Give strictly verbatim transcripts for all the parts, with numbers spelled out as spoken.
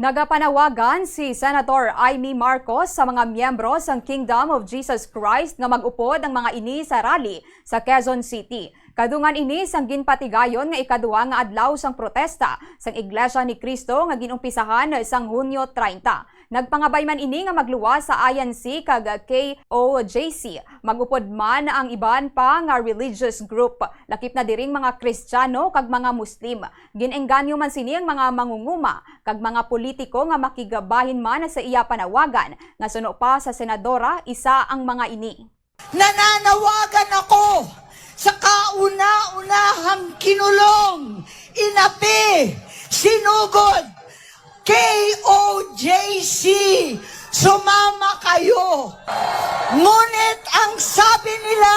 Nagapanawagan si Senator Imee Marcos sa mga miyembro sang Kingdom of Jesus Christ nga mag-upod ang mga ini sa rally sa Quezon City. Kadungan ini sang ginpatigayon nga ikaduha nga adlaw sang protesta sang Iglesia ni Cristo nga ginumpisahan sang Hunyo treinta. Nagpangabay man ini nga magluwas sa I N C kag K O J C. Mag-upod man ang iban pa nga religious group, lakip na diring mga Kristiyano kag mga Muslim. Gin-engganyo man sini ang mga mangunguma kag mga politiko nga makigabahin man sa iya panawagan nga suno pa sa senadora, isa ang mga ini. Nananawagan ako sa kauna-unahang kinulong, inapi, sinugod, K O J C, sumama kayo. Ngunit ang sabi nila,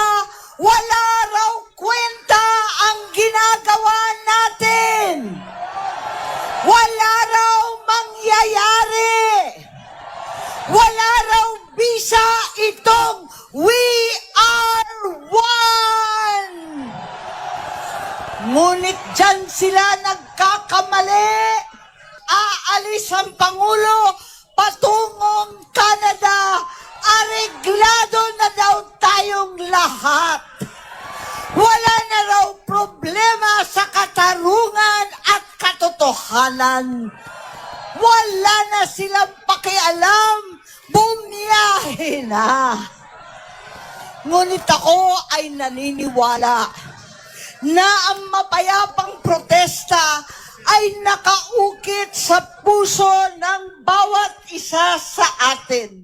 wala raw kwenta ang ginagawa natin. Wala raw mangyayari. Wala raw bisa itong We Are One. Ngunit dyan sila nagkakamali. Aalis ang Pangulo patungong Canada. Areglado na daw tayong lahat. Wala na raw problema sa katarungan at katotohanan. Wala na silang pakialam. Bumiyahe na. Ngunit ako ay naniniwala na ang mapayapang protesta ay nakaukit sa puso ng bawat isa sa atin.